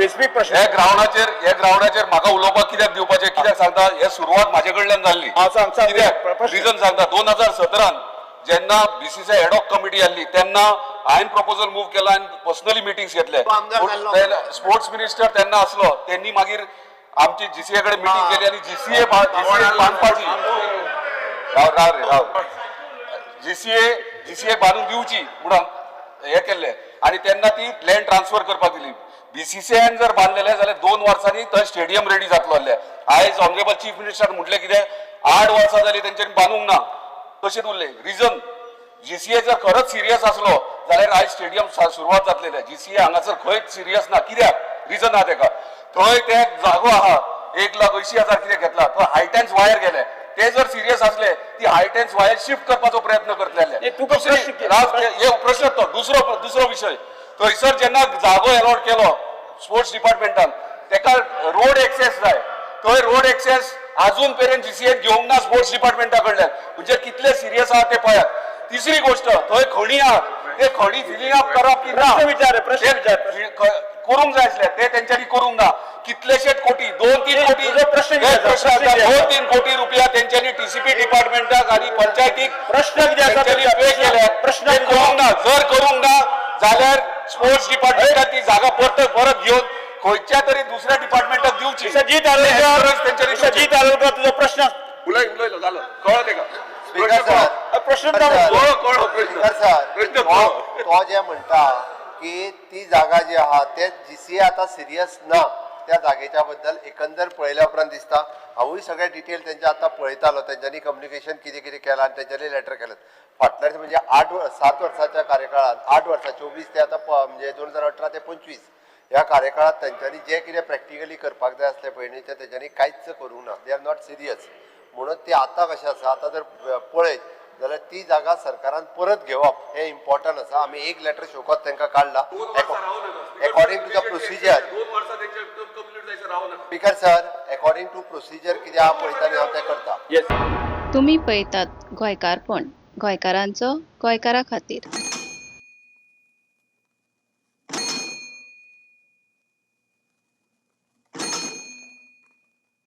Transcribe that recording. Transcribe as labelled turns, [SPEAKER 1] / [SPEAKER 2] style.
[SPEAKER 1] Specific प्रश्न.
[SPEAKER 2] हे ग्रावंडाचेर म्हाका उलोवपाक कित्याक दिवपाचें? कित्याक सांगता, हे सुरवात म्हाजे कडल्यान जाल्ली.
[SPEAKER 1] हां, सांग, सांग.
[SPEAKER 2] कित्याक
[SPEAKER 1] प्रश्न.
[SPEAKER 2] रिजन सांगता. 2017न जेन्ना बीसीसीआय एडॉक कमिटी आसली, तेन्ना हांवें प्रपोजल मूव केला आनी पर्सनली मिटिंग्स घेतले.
[SPEAKER 3] तो आमदार जाल्लो.
[SPEAKER 2] स्पोर्ट्स मिनिस्टर तेन्ना आसलो. तेन्नी मागीर आमची जीसीए कडेन मिटींग केली आनी जीसीए जीसीए बांदपाची, राव राव रे राव, जीसीए जीसीए बांदून दिवची म्हणून हे केल्ले आनी तेन्ना ती लँड ट्रान्सफर करपाक दिली. बीसीसीआयन जर बांदलेले जाल्यार 2 वर्सांनी थंय स्टेडियम रेडी जातलो आहले. आयज ऑनरेबल चीफ मिनिस्टर म्हटलें कितें, 8 वर्सां जाली तेंच्यांनी बांदूंक ना, तशेंच उरलें. रिजन, जीसीए जर खरोच सिरियस आसलो जाल्यार आयज स्टेडियम सुरवात जातलेले. जीसीए हांगासर खंयच सिरियस ना. कित्याक रिजन आहा तेका, थंय ते जागो आहा, 1,80,000 कितें घेतला, थंय हायटेन्स वायर गेले. ते जर सिरियस असले, ती हायटेन्स वायर शिफ्ट करपाचो प्रयत्न करतले.
[SPEAKER 1] ए, तुका प्रश्न कितें?
[SPEAKER 2] हे प्रश्न तो दुसरो दुसरो विशय, थंयसर जेन्ना जागो एलॉट केलो स्पोर्ट्स डिपार्टमेंटान, तेका रोड एक्सेस जाय. थंय रोड एक्सेस अजून पर्यंत जीसीएन घेवंक ना स्पोर्ट्स डिपार्टमेंटा कडल्यान. म्हणजे कितले सिरियस आहा ते पळयात. तिसरी गोष्ट, थंय खणी आहात, ते खणी फिलिंग अप करप की ना?
[SPEAKER 1] प्रश्न विचार, प्रश्न
[SPEAKER 2] ते
[SPEAKER 1] विचार.
[SPEAKER 2] करूंक जाय आसले, ते तेंच्यांनी करूंक ना. कितलेशेच कोटी, 2-3 कोटी.
[SPEAKER 1] तुजो प्रश्न
[SPEAKER 2] हे
[SPEAKER 1] कितें आसा?
[SPEAKER 2] प्रश्न
[SPEAKER 1] प्रश्न
[SPEAKER 2] आसा.
[SPEAKER 1] कितें आसा?
[SPEAKER 2] 2-3 कोटी रुपया तेंच्यांनी टीसीपी डिपार्टमेंटाक आनी पंचायतीक
[SPEAKER 1] प्रश्न कितें आसा?
[SPEAKER 2] तेंच्यांनी पे केले.
[SPEAKER 1] प्रश्न
[SPEAKER 2] ते
[SPEAKER 1] कितें?
[SPEAKER 2] करूंक ना. जर करूंक ना जाल्यार स्पोर्ट्स डिपार्टमेंटान ती जागा परत परत घेवन खंयच्या तरी दुसऱ्या डिपार्टमेंटाक दिवची.
[SPEAKER 1] सजीत
[SPEAKER 2] ते
[SPEAKER 1] आरोलकर.
[SPEAKER 2] assurance तेंच्यांनी दिवची.
[SPEAKER 1] सजीत आरोलकर, तुजो प्रश्न.
[SPEAKER 2] उलय, उलयलो, जालो, कळ्ळो तेका.
[SPEAKER 3] Speaker sir.
[SPEAKER 1] प्रश्न.
[SPEAKER 2] कळ्ळो, कळ्ळो प्रश्न.
[SPEAKER 3] स्पीकर सर,
[SPEAKER 2] प्रश्न
[SPEAKER 3] तो
[SPEAKER 2] कळ्ळो.
[SPEAKER 3] तो जे म्हणटा की ती जागा जी आहा ते जीसीए आतां सिरियस ना त्या जागेच्या बद्दल. एकंदर पळयल्या उपरांत दिसता, हांवूय सगळे डिटेल तेंचे आतां पळयतालो, तेंच्यांनी कम्युनिकेशन कितें कितें केलां आनी तेंच्यांनी लेटर केलें. फाटल्या म्हणजे 8 7 वर्साच्या कार्यकाळात, 8 वर्सां, 24 ते आतां म्हणजे 2018 ते 25 ह्या कार्यकाळात तेंच्यांनी जें कितें प्रॅक्टिकली करपाक जाय आसलें पयलीं, तें तेंच्यांनी कांयच करूंक ना. They are not serious. म्हणून ती आतां कशें आसा, आतां जर पळयत जाल्यार ती जागा सरकारान परत घेवप हें इम्पॉर्टंट आसा. आमी एक लेटर शोकत तांकां काडला अकॉर्डिंग टू the procedure.
[SPEAKER 2] 2 वर्सां तेंचे कंप्लीट जायसर रावू नाका.
[SPEAKER 3] Speaker sir, according to procedure कितें आहा पळयता न्ही, हांव तें करता.
[SPEAKER 1] येस.
[SPEAKER 4] तुमी पळयतात गोंयकारपण, गोंयकारांचो गोंयकारा खातीर.